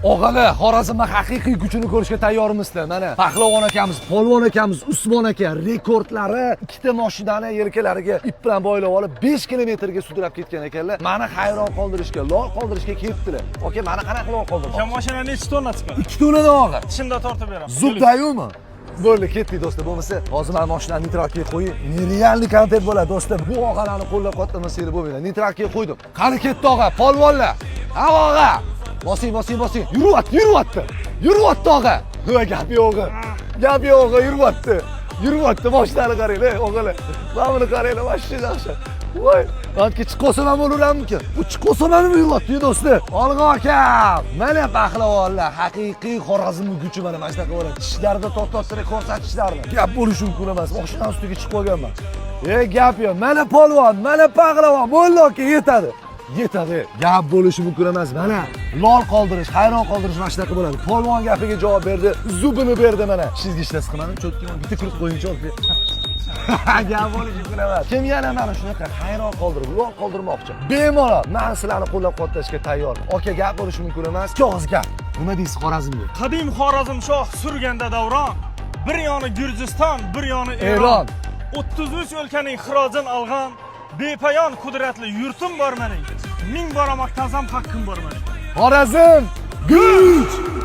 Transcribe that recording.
Og'alar, Xorazmni haqiqiy kuchini ko'rishga tayyormisizlar? Mana Pahlavon akamiz, Polvon akamiz, Usmon aka rekordlari ikkita mashinani yelkalariga ip bilan boylab olib 5 kilometrga sudrab ketgan ekanlar. Mani hayron qoldirishga, lol qoldirishga ketdilar. Aka, mani qanaqa lol qoldirmoqchi? Mashina nechi tonna chiqadi? 2 tonnadan og'ir. Tishimda tortib beraman. Зуб даю mi? Bo'ldi, ketdik, do'stlar. Bo'lmasa, hozir mana mashinani neytralga qo'yib, нереальный kontent bo'ladi, do'stlar. Bu og'alarni qo'llab-quvvatlamasanglar bo'lmaydi. Neytralga qo'ydim. Qani, ketdi, og'a, polvonlar. Ha, og'a. Bosing, bosing, bosing. Yuryapti, yuryapti. Yuryapti, og'a. Voy, gap yo'q. Gap yo'q, og'a, yuryapti. Yuryapti, mashinani qaranglar, og'alar. Mana buni qaranglar, вообще yaxshi. Voy, ancha chiqib qolsam ham bo'laveramikin? Bu chiqib qolsam ham yuryapti, do'stlar. Olg'a akam. Mana pahlavonlar, haqiqiy Xorazmning kuchi mana shunaqa bo'ladi. Tishlarida tortib ko'rsatishlarini. Gap bo'lishi mumkin emas. Mashinani ustiga chiqib qolganman. E, gap yo'q. Mana polvon, mana pahlavon. Bo'ldi, aka, yetadi. Yetadi. Gap bo'lishi mumkin emas. Mana lol qoldirish, hayron qoldirish mana shunaqa bo'ladi. Polvon gapiga javob berdi, зуб ini berdi mana. Tishingizga hech narsa qilmadim, чётко bitta kulib qo'yingchi, aka. Gap bo'lishi mumkin emas. Kim yana mana shunaqa hayron qoldirib, lol qoldirmoqchi? Bemalol, men sizlarni qo'llab-quvvatlashga tayyorman. Aka, gap bo'lishi mumkin emas. Ikki og'iz gap. Nima deysiz Xorazmga? Qadim Xorazm shoh surganda davron, bir yoni Gurjiston, bir yoni Eron. Eron. 33 o'lkaning xirojin olgan bepayon qudratli yurtim bor mening. Ming bor maqtansam haqqim bor mening. Xorazm, kuch!